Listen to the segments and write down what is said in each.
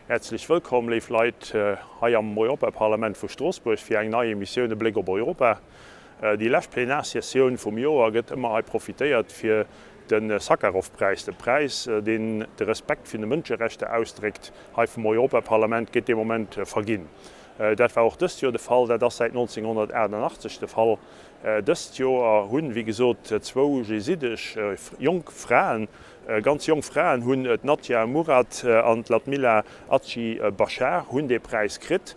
Häerzlech wëllkomm, léif Leit, hei am Europaparlament vu Stroossbuerg fir eng nei Emissioun E Bléck op Europa. Déi lescht Plenarsessioun vum Joer gëtt ëmmer hei profitéiert, fir de Sakharov-Präis, de Präis, deen de Respekt vun de Mënscherechter ausdréckt, hei vum Europaparlament gétt dee Moment verginn. Dat war och dëst Joer de Fall, dat ass säit 1988 de Fall. Dëst Joer hunn, wéi gesot, zwou jesidesch jonk Fraen, ganz jonk Fraen hunn, d'Nadia Murad an d'Ladmila Achi Bachar hunn dee Präis kritt.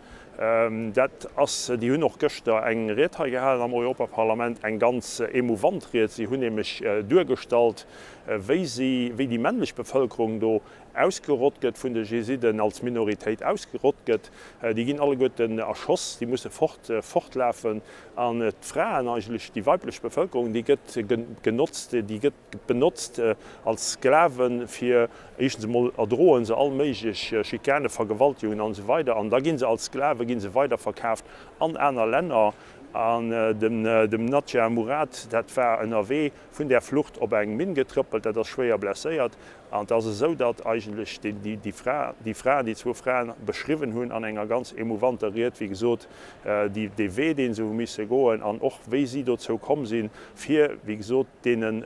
Dat ass, déi hunn och gëschter eng Ried hei gehalen am Europaparlament, eng ganz emouvant Ried. Si hunn nämlech duergestallt, wéi si, wéi déi männlech Bevëlkerung do ausgerott gëtt, vun de Jesiden als Minoritéit ausgerott gëtt. Déi ginn alleguerten erschoss, déi musse fort, fortlafen. An d'Fraen, eigentlech déi weiblech Bevëlkerung, déi gëtt genotzt, déi gëtt benotzt als Sklaven, fir éischtens emol erdroe se all méiglech Schikane, Vergewaltigungen an esou weider an da gi se als Sklave gi se weiderverkaaft an aner Länner. An dem dem Nadja Murad, dat war ënnerwee vun där Flucht op eng Minn getrëppelt, dat ass schwéier blesséiert. An et ass esou, datt eigentlech déi Fra, déi Fraen, déi zwou Fraen beschriwwen hunn an enger ganz émouvanter Ried, wéi gesot, dee Wee, dee se hu misse goen an och wéi si dozou komm sinn, fir, wéi gesot, deenen,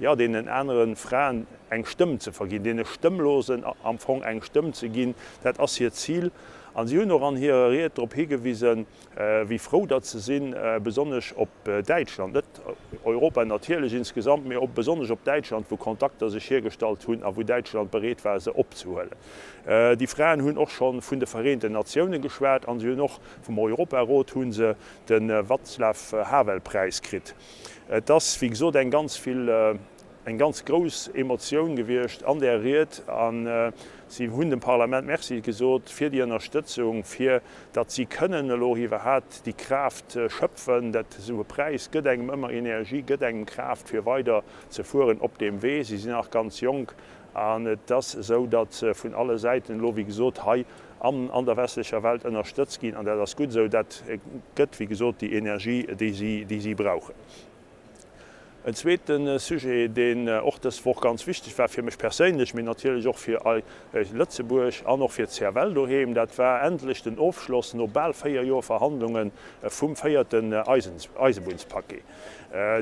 jo, deenen anere Fraen eng Stëmm ze verginn, deene Stëmmlosen am Fong eng Stëmm ze ginn, dat ass hiert Zil. A si hunn och an hirer Ried drop higewisen, wéi frou datt se sinn, besonnesch op Däitschland, net Europa natierlech insgesamt, mee op besonnesch op Däitschland, wou Kontakter sech hiergestallt hunn a wou Däitschland bereet war, se opzehuelen. Déi Fraen hunn och scho vun de Vereenten Natioune geschwat an se hunn och vum Europarot hu se de Václav Havel-Präis kritt. Et ass, wéi gesot, eng ganz vill, eng ganz grouss Emotioun gewiescht an där Ried a si hunn dem Parlament Merci gesot fir déi Ënnerstëtzung, fir datt si kënnen elo iwwerhat déi Kraaft schöpfen. Dat esou e Präis gëtt engem ëmmer Energie, gëtt engem Kraaft fir weider ze fueren op deem Wee. Si sinn nach ganz jonk an et ass esou, datt se vun alle Säiten elo, wéi gesot, hei an an der westlecher Welt ënnerstëtzt ginn an dat ass gutt esou. Dat gëtt, wéi gesot, déi Energie, déi si, déi si brauchen. En zweete Sujet, deen och dës Woch ganz wichteg war fir mech perséinlech, mee natierlech och fir Lëtzebuerg an och fir d'CFL doheem, dat war endlech den Ofschloss no bal 4 Joer Verhandlunge vum véierten Eisebunnspaquet.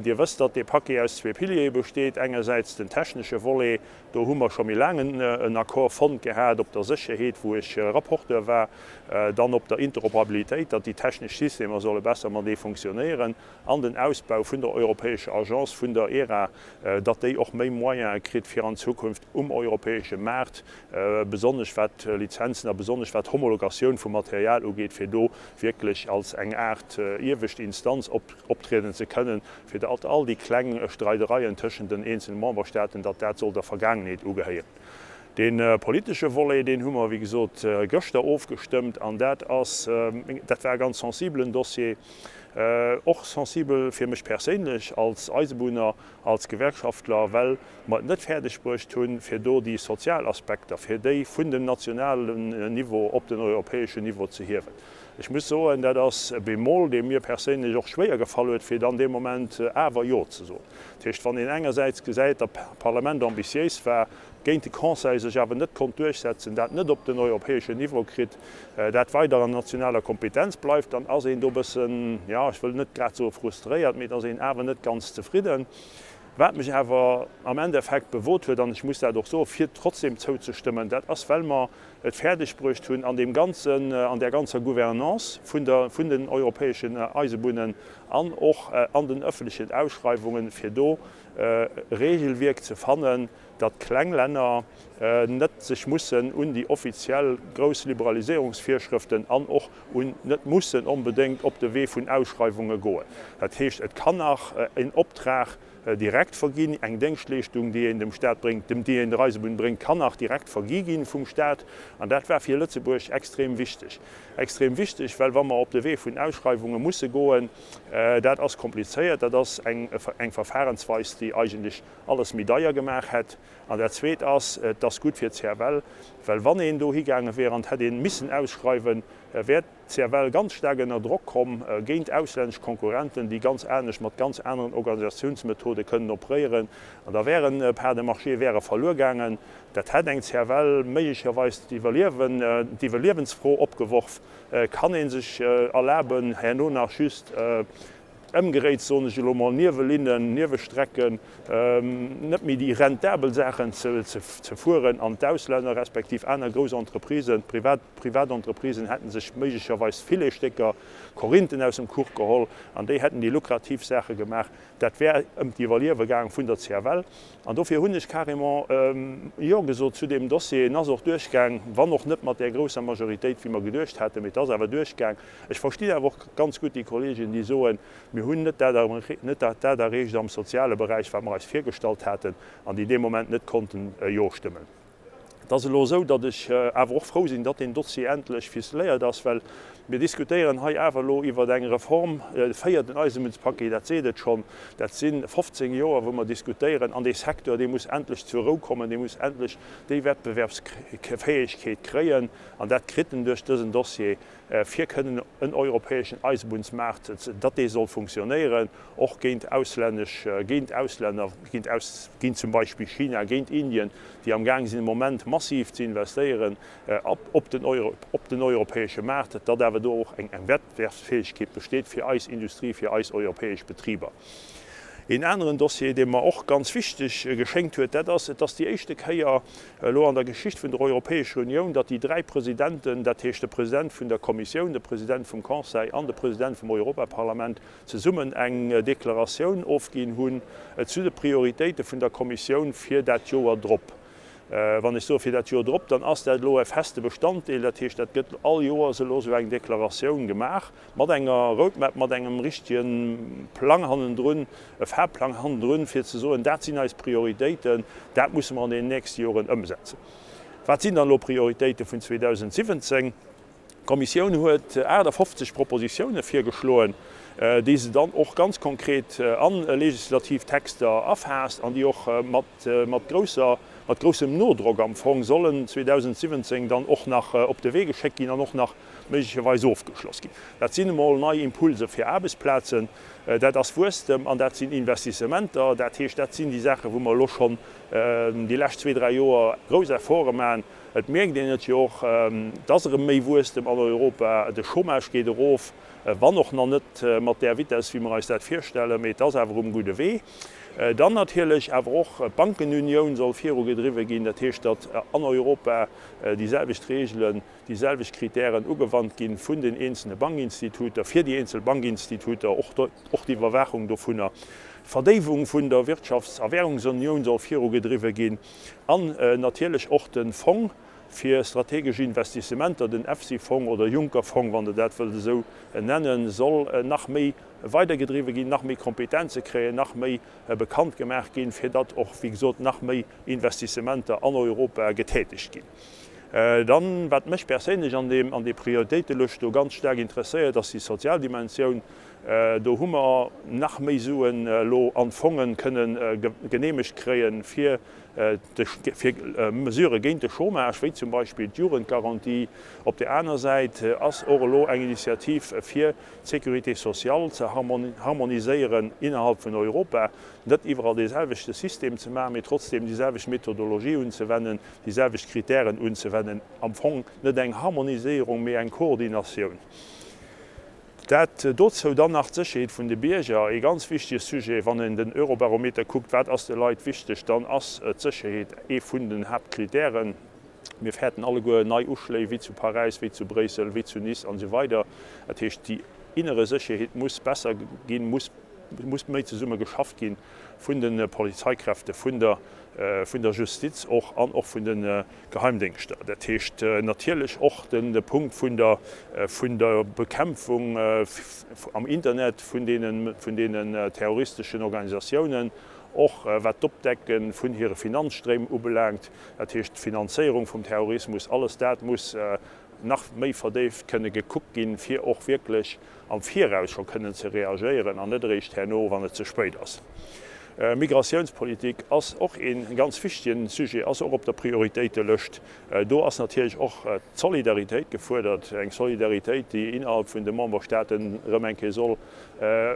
Dir wësst, datt dee Paquet aus zwee Piliere besteet, engersäits den technesche Volet, do hu mer scho méi laang en Accord fonnt gehat op der Sécherheet, wou ech Rapporteur war, dann op der Interoperabilitéit, datt déi technesch Systemer solle besser matenee funktionéieren, an den Ausbau vun der europäescher Agence, vun der ERA, datt déi och méi Moyene kritt, fir an Zukunft um europäesche Maart, besonnesch wat Lizenzen a besonnesch wat d'Homologatioun vu Material ugeet, fir do wierklech als eng Aart iewescht Instanz optrieden ze kënnen, fir datt all déi kleng Streidereien tëschent den eenzele Memberstaaten, datt dat soll der Vergaangenheet ugehéieren. Dee politesche Volet, deen hu mer, wéi gesot, gëschter ofgestëmmt an dat ass, dat war e ganz sensibelen Dossier. Och sensibel fir mech perséinlech als Eisebunner, als Gewerkschaftler, well mer et net fäerdeg bruecht hunn, fir do déi sozial Aspekter, fir déi vun dem nationalen Niveau op den europäeschen Niveau ze hiewen. Ech muss soen, dat ass e Bémol, dee mir perséinlech och schwéier gefall huet, fir dann dee Moment awer Jo ze soen. Dat heescht, wann een engersäits gesäit, datt d'Parlament ambitiéis war, géint de Conseil sech awer net konnt duerchsetzen, dat net op den europäeschen Niveau kritt, dat weider an nationaler Kompetenz bleift, dann ass een do e bëssen, jo, ech wëll net grad soe frustréiert, mee et ass een awer net ganz zefridden. Wat mech awer am Endeffekt bewot huet, an ech muss dat och soen, fir trotzdem zouzestëmmen, dat ass, well mer et fäerdeg bruecht hunn, an deem ganzen, an där ganzer Gouvernance vun der, vun den europäeschen Eisebunnen an och an den öffentlechen Ausschreiwungen, fir do e Regelwierk ze fannen, datt kleng Länner net sech mussen un déi offiziell grouss Liberaliséierungsvirschrëften an och un net mussen onbedéngt op de Wee vun Ausschreiwunge goen. Dat heescht, et kann nach en Optrag direkt verginn, eng Déngschtleeschtung, déi een dem Stat bréngt, déi een der Eisebunn bréngt, kann nach direkt vergi gi vum Stat. An dat war fir Lëtzebuerg extrem wichteg. Extrem wichteg, well wa mer op de Wee vun Ausschreiwunge musse goen, dat ass komplizéiert, dat ass eng Verfahrensweis, déi eigentlech alles méi deier gemaach hätt. An dat Zweet ass, et ass gutt fir d'CFL, well wann een do higaange wier an et hätt ee missen ausschreiwen, wär. d'CFL ganz staark ënner Drock komm géint auslännesch Konkurrenten, déi ganz anescht, mat ganz aneren Organisatiounsmethode kënnen opréieren. An da wären Parts de marché wäre verluer gaangen. Dat hätt eng CFL méiglecherweis d'Iwwerliewen, d'Iwwerliewensfro opgeworf. Kann ee sech erlaben, herno nach just ëmgeréit, soen ech elo mol, Niewelinnen, Niewestrecken, net méi déi rentabel Saachen ze fueren an d'Auslänner respektiv aner grouss Entreprisen, privat Privatentreprisen hätte sech méiglecherweis Filetstécker, Korinthen aus dem Kuch geholl an déi hätten déi lukrativ Saache gemaach. Dat wär ëm d'Iwwerliewe gaang vun der CFL. An dofir hunn ech carrément Jo gesot zu deem Dossier. En ass och duerchgaang, wann och net mat där grousser Majoritéit, wéi mer geduecht haten, mee et ass awer duerchgaang. Ech verstinn awer och ganz gutt déi Kolleegen, déi soen, Mir hunn net dat erreecht am soziale Beräich, wat mer eis virgestallt haten, an déi dee Moment net konnten Jo stëmmen. Et ass elo esou, datt ech awer och frou sinn, datt deen Dossier endlech ficeléiert ass, well mir diskutéieren hei awer elo iwwer eng Reform, de véierten Eisenbunnspaquet, dat seet et schonn, dat si 15 Joer, wou mer diskutéieren. An dee Secteur, dee muss endlech zur Rou kommen, dee muss endlech déi Wettbewerbsfäegkeet kréien, an dat kritt en duerch dësen Dossier. fir kënnen en europäeschen Eisebunnsmaart, datt dee soll funktionéieren, och géint auslännesch, géint Auslänner, géint aus, géint zum Beispill China, géint Indien, déi am Gaang sinn am Moment massiv ze investéieren op den Euro, op den europäesche Maart, datt awer do och eng Wettbewerbsfäegkeet besteet fir eis Industrie, fir eis europäesch Betriber. Een aneren Dossier, dee mer och ganz wichteg geschéngt huet, dat ass, et ass déi éischte Kéier elo an der Geschicht vun der Europäescher Unioun, datt déi dräi Presidenten, dat heescht de President vun der Kommissioun, de President vum Conseil an de President vum Europaparlament, zesummen eng Deklaratioun ofginn hunn zu de Prioritéite vun der Kommissioun fir dat Joer drop. Wann ech soe fir dat Joer drop, dann ass dat elo e feste Bestanddeel. Dat heescht, dat gëtt all Joers elo esou eng Deklaratioun gemaach mat enger Roadmap, mat engem richtige Plang hannendrun, e Fahrplang hannendrun, fir ze soen, dat sinn eis Prioritéiten, dat musse mer an deenen nächste Joren ëmsetzen. Wat sinn dann elo Prioritéite vun 2017? D'Kommissioun huet 58 Propositioune virgeschloen, déi se dann och ganz konkret a legislativ Texter afaasst an déi och mat grousser, mat groussem Nodrock am Fong sollen 2017 dann och nach op de Wee geschéckt ginn an och nach méiglecherweis ofgeschloss ginn. Dat sinn emol nei Impulse fir Aarbechtsplazen, dat ass Wuesstem an dat sinn Investissementer. Dat heescht, dat sinn déi Saachen, wou mer elo schonn déi lescht zwee, dräi Joer grouss Efforte maachen. Et mierkt een et jo och, et ass erëm méi Wuesstem an Europa, de Chômage geet erof, wann och nach net mat där Vitess, wéi mer eis dat virstellen, mee et ass awer um gudde Wee. Dann natierlech awer och d'Bankenunioun soll virugedriwwe ginn, dat heescht, datt an Europa déi selwecht Reegelen, déi selwecht Kritären ugewannt gi vun den eenzelne Bankinstituter, fir déi eenzel Bankinstituter, och d'Iwwerwaachung dovunner. D'Verdéiwung vun der Wirtschafts a Währungsunioun soll virugedriwwe ginn. An natierlech och de Fong fir strategesch Investissementer, den EFSI-Fong oder Juncker-Fong, wann Der dat wëllt esou nennen, soll nach méi weidergedriwwe ginn, nach méi Kompetenze kréien, nach méi bekannt gemaach ginn, fir datt och, wéi gesot, nach méi Investissementer an Europa getätegt ginn. Dann, wat mech perséinlech an deem, an där Prioritéitelëscht do ganz staark interesséiert, ass déi sozial Dimensioun. Do hu mer nach méi Suen elo an d'Fongen kënnen geneemegt kréien, fir fir Mesurë géint de Chômage, wéi zum Beispill d'Jugendgarantie. Op där aner Säit ass och elo eng Initiativ, fir d'Sécurité sociale ze harmoniséieren innerhalb vun Europa, net iwwerall dee selwechte System ze maachen, mee trotzdem déi selwecht Methodologie unzewennen, déi selwecht Kritären unzewennen. Am Fong net eng Harmoniséierung, mee eng Koordinatioun. Dat dozou dann nach d'Sécherheet vun de Bierger, ee ganz wichtege Sujet. Wann een den Eurobarometer kuckt, wat ass de Leit wichteg, dann ass d'Sécherheet ee vun den Haaptkritären. Mir fäerten alleguer nei Uschléi wéi zu Paräis, wéi zu Bréissel, wéi zu Nice an esou weider. Dat heescht, déi innere Sécherheet muss besser ginn, muss muss méi zesumme geschafft gi vun de Polizeikräfte, vun der vun der Justiz och an och vun de Geheimdéngschter. Dat heescht natierlech och de Punkt vun der vun der Bekämpfung am Internet vun deenen vun deenen terroristeschen Organisatiounen, och wat d'Opdecke vun hire Finanzstréim ubelaangt, dat heescht d'Finanzéierung vum Terrorismus, alles dat muss nach méi verdéift kënne gekuckt ginn, fir och wierklech am Viraus scho kënnen ze reagéieren an net eréischt herno, wann et ze spéit ass. Migratiounspolitik ass och ee ganz wichtegen Sujet, ass och op der Prioritéitelëscht. Do ass natierlech och d'Solidaritéit gefuerdert, eng Solidaritéit, déi innerhalb vun de Memberstaaten erëm eng Kéier soll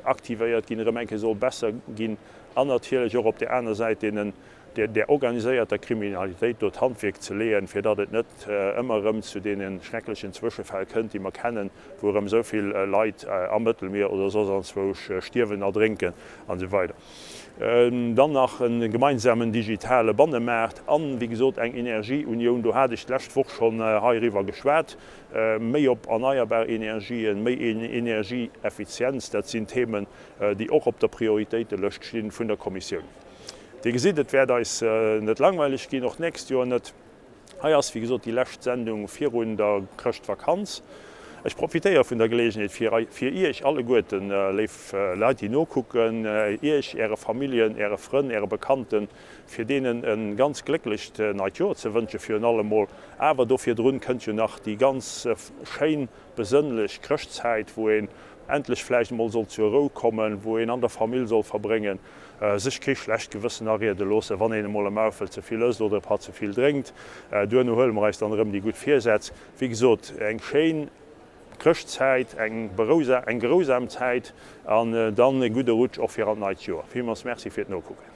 aktivéiert ginn, erëm eng Kéier soll besser ginn an natierlech och op där aner Säit deenen, der organiséierter Kriminalitéit do d'Handwierk ze leeën, fir datt et net ëmmer erëm zu deene schrecklechen Zwëschefäll kënnt, déi mer kennen, wou erëm esou vill Leit am Mëttelmier oder soss anzwousch stierwen, erdrénken an esou weider. Dann nach e gemeinsamen digitale Bannemaart an, wéi gesot, eng Energieunioun, do hat ech d'lescht Woch schonn heiriwwer geschwat, méi op erneierbar Energien, méi Energieeffizienz, dat sinn Themen, déi och op der Prioritéitelëscht sti vun der Kommissioun. Dir gesitt, et wäert eis net langweileg ginn, och d'nächst Joer net. Hei ass, wéi gesot, déi lescht Sendung virun der Chrëschtvakanz. Ech profitéiere vun der Geleegenheet, fir fir Iech alleguerten, léif Leit, déi nokucken, Iech, Äre Familljen, Äre Frënn, Äre Bekannten, fir deenen e ganz glécklecht neit Joer ze wënschen, virun allem mol. Awer do virdrun kënnt jo nach déi ganz schéin besënnlech Chrëschtzäit, wou een endlech vläicht emol soll zur Rou kommen, wou een an der Famill soll verbréngen, sech kee schlecht Gewëssen ariede loossen, wann een emol e Maufel ze vill ësst oder e Patt ze vill drénkt. Duerno huele mer eis dann erëm déi gutt Virsätz. Wéi gesot, eng schéin Chrëschtzäit, eng eng gerousam Zäit an dann e gudde Rutsch och fir an d'neit Joer. Villmools Merci fir d'Nokucken.